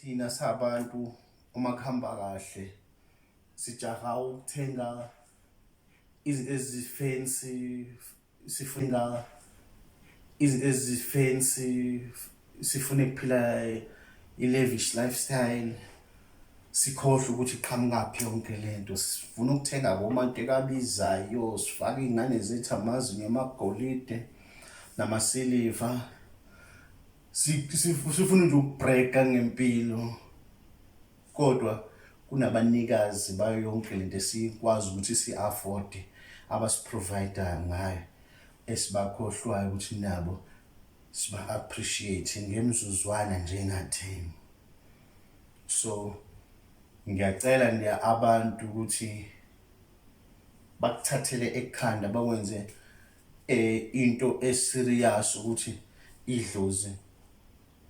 Thina sabantu uma kuhamba kahle sijaha ukuthenga izinto ezi-fancy, sifuna izinto ezi-fancy, sifune ukuphila i-lavish lifestyle, sikhohlwe ukuthi iqhamukaphi yonke lento. Sifuna ukuthenga komanteka abizayo, sifake iy'ngane zethu amazinyo amagolide namasiliva. Sifuna nje ukubreka ngempilo, kodwa kunabanikazi bayo yonke lento esikwazi ukuthi si-afford, abasi-provide ngayo, esibakhohlwayo ukuthi nabo siba-appreciate ngemizuzwana njengatheni. So ngiyacela nje abantu ukuthi bakuthathele ekhanda, bakwenze into e-serious ukuthi idlozi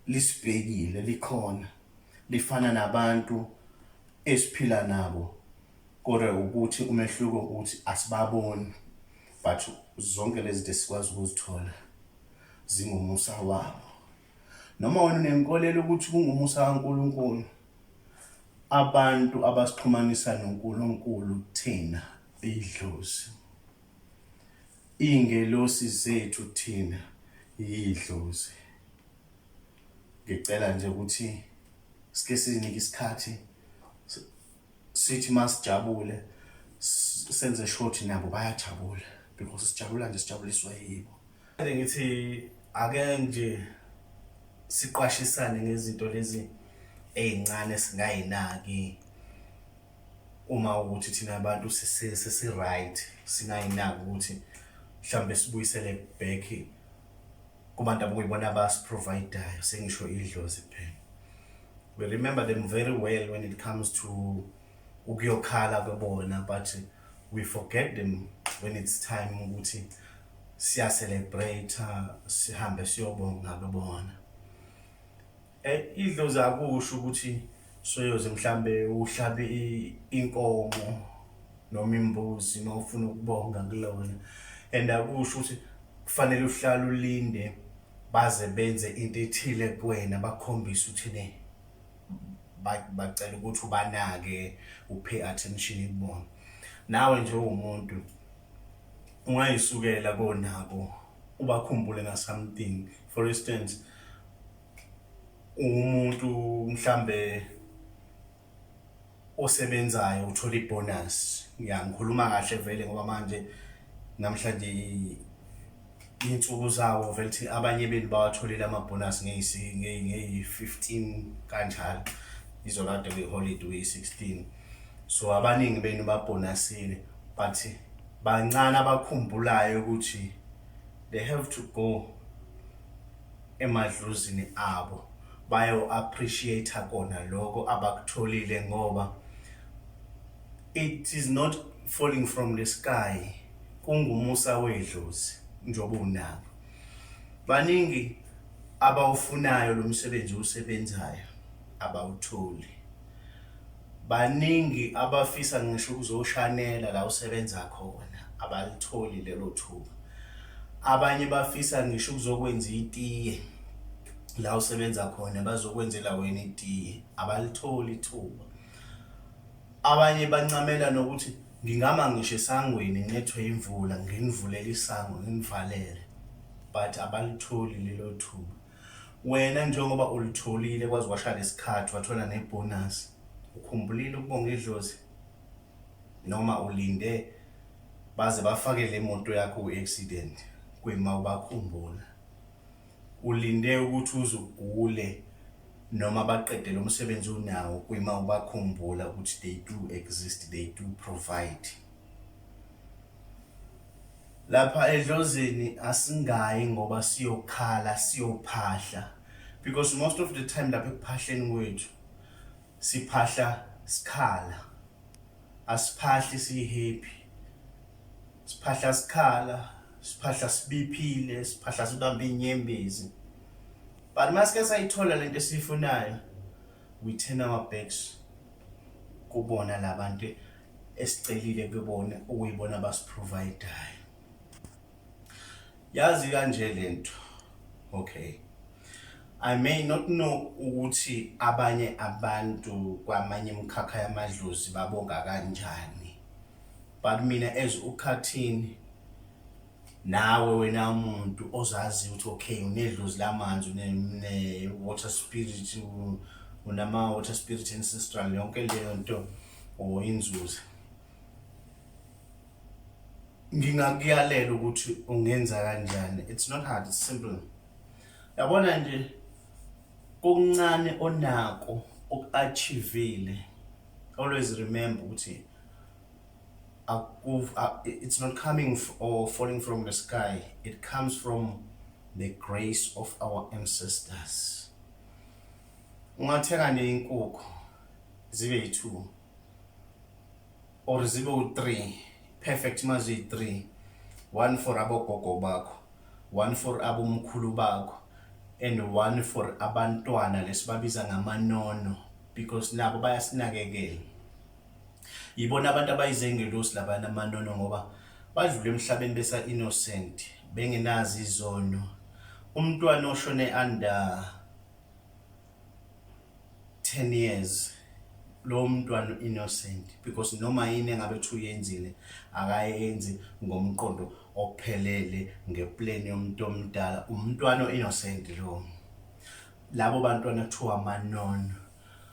lisibhekile, likhona, lifana nabantu esiphila nabo, kodwa ukuthi umehluko ukuthi asibaboni, but zonke lezi zinto esikwazi ukuzithola zingumusa wabo. Noma wena unenkolelo ukuthi kungumusa kaNkulunkulu, abantu abasixhumanisa noNkulunkulu thina idlozi, iy'ngelosi zethu thina yidlozi. Ngicela nje ukuthi sike sizinike isikhathi, sithi masijabule senze sure ukuthi nabo bayajabula, because sijabula nje sijabuliswa yibo. Ngithi ake nje siqwashisane ngezinto lezi ey'ncane singayinaki, uma ukuthi thina abantu sesi-right, singayinaki ukuthi mhlawumbe sibuyisele back kubantu abakuyibona abasi-provide-ayo, sengisho idlozi kuphela. We remember them very well when it comes to ukuyokhala kubona, but we forget them when it's time ukuthi siya-celebrate, sihambe siyobonga kubona. Idlozi akusho ukuthi soyoze mhlambe uhlabe inkomo noma imbuzi uma ufuna ukubonga kulona, and akusho ukuthi kufanele uhlale ulinde baze benze into ethile kuwena, bakukhombise ukuthi ne bacela ukuthi ubanake, u-pay attention kubona. Nawe nje uwumuntu ungayisukela konako ubakhumbule nga something. For instance, umuntu mhlambe osebenzayo uthola i-bonus, ya, ngikhuluma kahle vele ngoba manje namhlanje iy'nsuku zawo vele ukuthi abanye benu bawatholile ama-bonus ngeyi-15 kanjalo, izokade kwi-holiday kuyi-16, so abaningi benu babhonasile, but bancane abakhumbulayo ukuthi they have to go emadlozini abo bayo-appreciate kona lokho abakutholile, ngoba it is not falling from the sky, kungumusa wedlozi njengoba unabo. Baningi abawufunayo lo msebenzi osebenzayo, abawutholi. Baningi abafisa ngisho ukuzoshanela la usebenza khona, abalitholi lelo thuba. Abanye bafisa ngisho ukuzokwenza itiye la usebenza khona, bazokwenzela wena itiye, abalitholi ithuba. Abanye bancamela nokuthi ngingama ngisho esangweni nginethwe imvula, nginivulele isango, nginivalele, but abalitholi lelo thuba. Wena njengoba ulitholile kwaze kwashaya lesikhathi, wathola ne-bonus, ukhumbulile ukubonga idlozi noma ulinde baze bafake le moto yakho ku-accident kwima ubakhumbula? Ulinde ukuthi uze ugule noma baqede lo msebenzi onawo kwima ubakhumbula ukuthi they do exist, they do provide? Lapha edlozini asingayi ngoba siyokhala, siyophahla, because most of the time lapha ekuphahleni kwethu siphahla sikhala, asiphahli siyi-happy. Siphahla sikhala, siphahla sibiphile, siphahla sibambe inyembezi, but masike sayithola lento esiyifunayo, we turn our backs kubona labantu esicelile kubona, okuyibona abasi-provide-ayo. Yazi kanje lento, okay. I may not know ukuthi abanye abantu kwamanye imikhakha yamadlozi babonga kanjani, but mina as uKhathini, nawe wena umuntu ozazi ukuthi okay, unedlozi lamanzi, une water spirit, unama water spirit ancestral, yonke leyo nto or inzuza, ngingakuyalela ukuthi ungenza kanjani. It's not hard, it's simple. Yabona nje, kokuncane onako oku-achievile, always remember ukuthi it's not coming or falling from the sky, it comes from the grace of our ancestors. Ungathenga nje inkukhu zibe yi-2 or zibe u-3, perfect maziyi-3, one for abogogo bakho, one for abomkhulu bakho and one for abantwana lesibabiza ngamanono, because nabo bayasinakekela. Yibona abantu abayizengelosi labana amanono, ngoba badlule emhlabeni besa innocent, bengenazi izono. Umntwana oshone under 10 years, lo mntwana innocent, because noma yini engabe ethi uyenzile, akayenzi ngomqondo ophelele, ngeplan yomuntu omdala. Umntwana innocent lo. Labo bantwana kuthiwa amanono.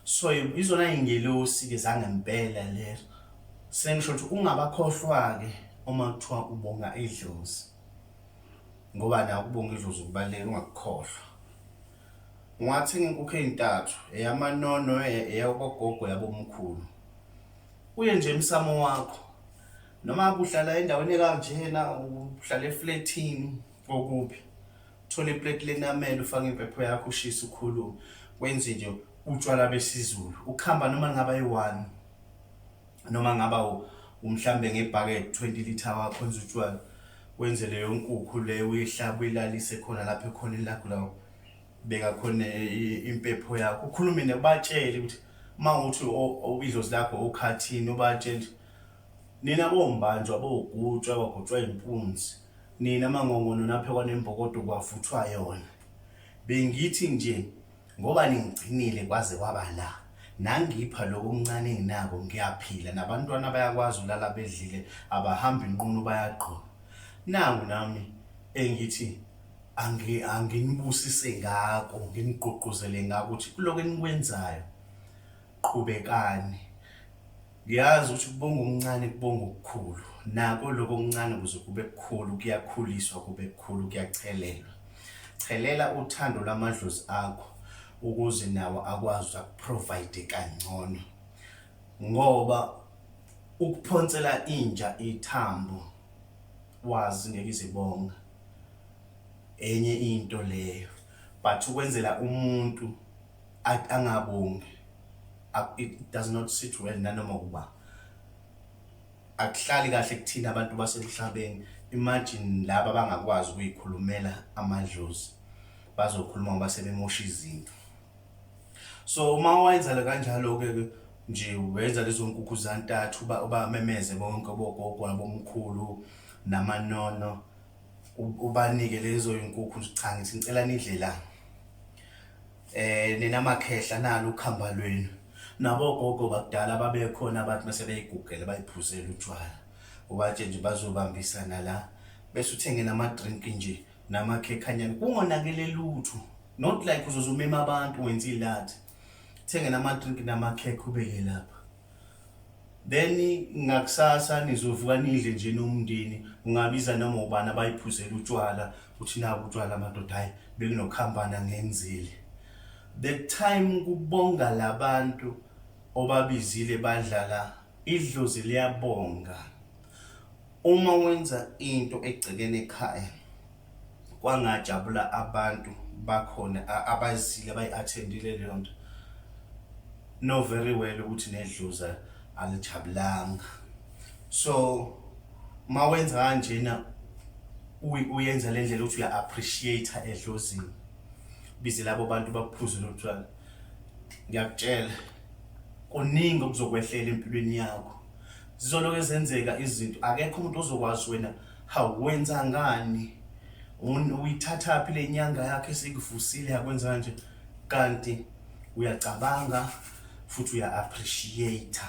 So izona ingelosi ke zangempela lezo. Sengisho ukuthi ungabakhohlwa ke uma kuthiwa ubonga idlozi, ngoba na ukubonga idlozi kubalulekile, ungakukhohlwa. Ungathenga inkukhu ey'ntathu, eyamanono, eyabogogo, yabomkhulu, uye nje emsamo wakho, noma uhlala endaweni ekanjena, uhlala efletini okuphi, thola iplate lenamela, ufake impepho yakho, ushise, ukhulume, wenze nje utshwala besiZulu, ukuhamba noma ngaba yi-1 noma ngaba umhlambe ngebhaket 20 litre wakho, wenza utshwala, wenze leyo nkukhu leyo, uyihlabe, uyilalise khona lapho ekhoneni lakho la beka khona impepho yakho, ukhulume nebatshele ukuthi uma uthi idlozi lakho okhathini, ubatshele, "Nina bombanjwa, bogutshwa, bagutshwa impunzi, nina mangongono naphekwa nembokodo kwavuthwa yona, bengithi nje ngoba ningigcinile kwaze kwaba la, nangipha lokho okuncane enginako, ngiyaphila, nabantwana bayakwazi ulala bedlile, abahambi nqunu, bayagqoka. Nangu nami engithi anginibusise ngako, nginigqugquzele ngako ukuthi kuloko enikwenzayo qhubekani. Ngiyazi ukuthi kubonga okuncane kubonga okukhulu, nako lokho okuncane kuze kube kukhulu, kuyakhuliswa kube kukhulu, kuyachelelwa. Chelela uthando lwamadlozi akho ukuze nawo akwazi ukuthi akuprovide kangcono, ngoba ukuphonsela inja ithambo wazi ngeke izibonga, enye into leyo, but ukwenzela umuntu angabongi, it does not sit well nanoma kuba akuhlali kahle kuthina abantu basemhlabeni. Imagine laba abangakwazi ukuyikhulumela amadlozi, bazokhuluma ngoba sebemosha izinto. So uma wenza le kanjalo-ke nje, wenza lezo nkukhu zantathu, ubamemeze bonke bogogo nabomkhulu namanono, ubanike lezo inkukhu, cha, ngithi ngicela nidle la, nina makhehla, nalo ukhamba lwenu, nabogogo bakudala babekhona, abathi mase beyigugele bayiphuzela utshwala, ubatshe nje bazobambisana la, bese uthenge nama-drink nje namakhekhanyana, kungonakele lutho, not like uzoze umema abantu wenze ilathi. Thenge nama-drink namakhekhe, ubeke lapha, then ngakusasa nizovuka nidle nje nomndeni. Ungabiza noma ubani abayiphuzela utshwala, uthi nabo utshwala madoda, hayi, bekunokuhambana ngenzile. The time kubonga labantu obabizile badlala, idlozi liyabonga. Uma wenza into egcekene ekhaya kwangajabula abantu bakhona abazile, abayi-attendile leyo nto, know very well ukuthi nedlozi alijabulanga. So uma wenza kanjena, uyenza le ndlela ukuthi uya-appreciate edlozini, bize labo bantu bakuphuzele utshwala, ngiyakutshela kuningi okuzokwehlela empilweni yakho. Zizoloke zenzeka izinto, akekho umuntu ozokwazi wena, hawu, wenza ngani? Uyithathaphi le nyanga yakhe esikuvusile yakwenza kanje? Kanti uyacabanga futhi uya-appreciate,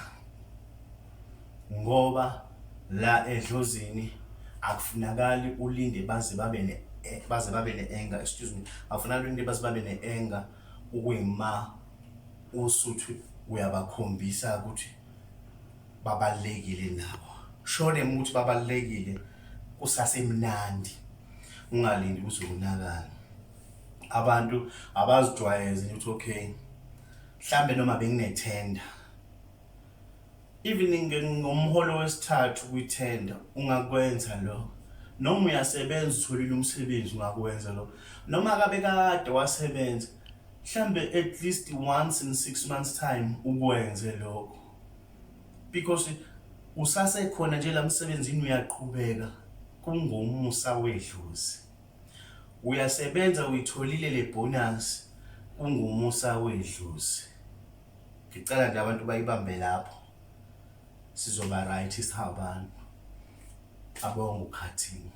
ngoba la edlozini akufunakali ulinde baze babe ne baze babe ne-anger, excuse me, akufunakali ulinde baze babe ne-anger ukuyima usuthi uyabakhombisa ukuthi babalulekile nabo. Show them ukuthi babalulekile kusasemnandi, ungalindi kuze konakale. Abantu abazijwayeze ukuthi okay, mhlambe noma benginethenda, even ngomholo wesithathu kwithenda ungakwenza lo, noma uyasebenza utholile umsebenzi ungakwenza lo, noma kabe kade wasebenza, mhlambe at least once in 6 months time ukwenze lokho, because usasekhona nje la msebenzini, uyaqhubeka kungomusa wedlozi. Uyasebenza, uyitholile le bonus, kungumusa wedlozi. Ngicela nje abantu bayibambe lapho, sizoba right singabantu. Abonga ukhathini.